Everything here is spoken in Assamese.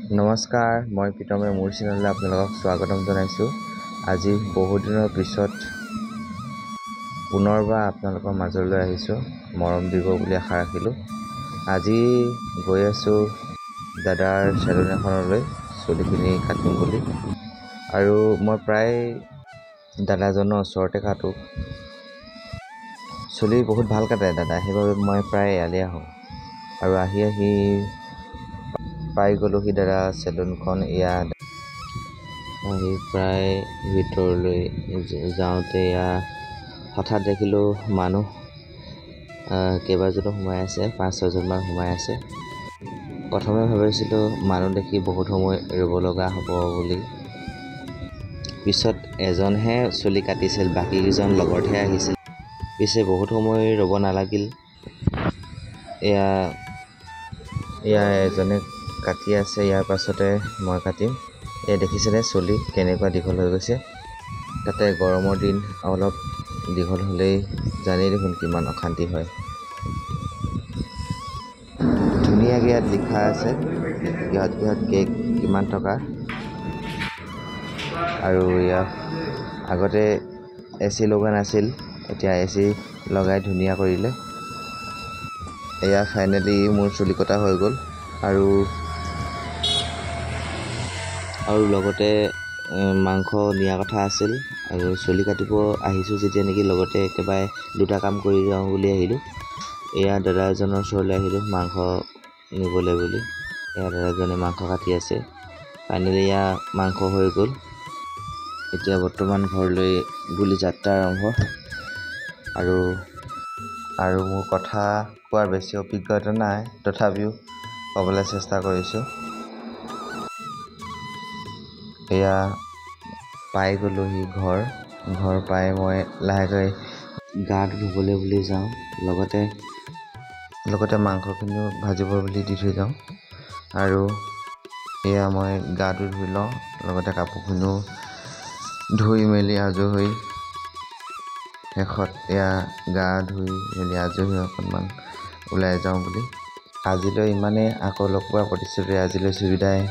নমস্কাৰ, মই প্ৰীতমে মোৰ চেনেললৈ আপোনালোকক স্বাগতম জনাইছোঁ। আজি বহুত দিনৰ পিছত পুনৰবাৰ আপোনালোকৰ মাজলৈ আহিছোঁ, মৰম দিব বুলি আশা ৰাখিলোঁ। আজি গৈ আছোঁ দাদাৰ চেলুন এখনলৈ চুলিখিনি কাটিম বুলি। আৰু মই প্ৰায় দাদাজনৰ ওচৰতে কাটোঁ। চুলি বহুত ভাল কাটে দাদা, সেইবাবে মই প্ৰায় ইয়ালৈ আহোঁ। আৰু আহি আহি পাই গ'লোহি দাদা চেলুনখন। ইয়াত আহি প্ৰায় ভিতৰলৈ যাওঁতে এয়া হঠাৎ দেখিলোঁ মানুহ কেইবাজনো সোমাই আছে, 5-6জনমান সোমাই আছে। প্ৰথমে ভাবিছিলোঁ মানুহ দেখি বহুত সময় ৰ'ব লগা হ'ব বুলি। পিছত এজনহে চুলি কাটিছিল, বাকীকেইজন লগতহে আহিছিল। পিছে বহুত সময় ৰ'ব নালাগিল। এয়া এয়া এজনে কাটি আছে, ইয়াৰ পাছতে মই কাটিম। এয়া দেখিছেনে চুলি কেনেকুৱা দীঘল হৈ গৈছে। তাতে গৰমৰ দিন, অলপ দীঘল হ'লেই জানেই দেখোন কিমান অশান্তি হয়। ধুনীয়াকৈ ইয়াত লিখা আছে কিহত কিহত কেক কিমান টকা। আৰু ইয়াত আগতে এ চি লগোৱা নাছিল, এতিয়া এ চি লগাই ধুনীয়া কৰিলে। এয়া ফাইনেলি মোৰ চুলি কটা হৈ গ'ল। আৰু আৰু লগতে মাংস নিয়া কথা আছিল আৰু চুলি কাটিব আহিছোঁ যেতিয়া নেকি লগতে একেবাৰে দুটা কাম কৰি যাওঁ বুলি আহিলোঁ। এয়া দাদা এজনৰ ওচৰলৈ আহিলোঁ মাংস নিবলৈ বুলি। এয়া দাদাজনে মাংস কাটি আছে। ফাইনেলি এয়া মাংস হৈ গ'ল। এতিয়া বৰ্তমান ঘৰলৈ বুলি যাত্ৰা আৰম্ভ। আৰু আৰু মোৰ কথা কোৱাৰ বেছি অভিজ্ঞতা নাই, তথাপিও ক'বলৈ চেষ্টা কৰিছোঁ। এয়া পাই গ'লোহি ঘৰ। ঘৰ পাই মই লাহেকৈ গাটো ধুবলৈ বুলি যাওঁ, লগতে লগতে মাংসখিনিও ভাজিব বুলি দি থৈ যাওঁ। আৰু এয়া মই গাটো ধুই লওঁ, লগতে কাপোৰখিনিও ধুই মেলি আজৰি হৈ শেষত এয়া গা ধুই মেলি আজৰি হৈ অকণমান ওলাই যাওঁ বুলি। আজিলৈ ইমানেই, আকৌ লগ পোৱাৰ প্ৰতিশ্ৰুতিৰে আজিলৈ বিদায়।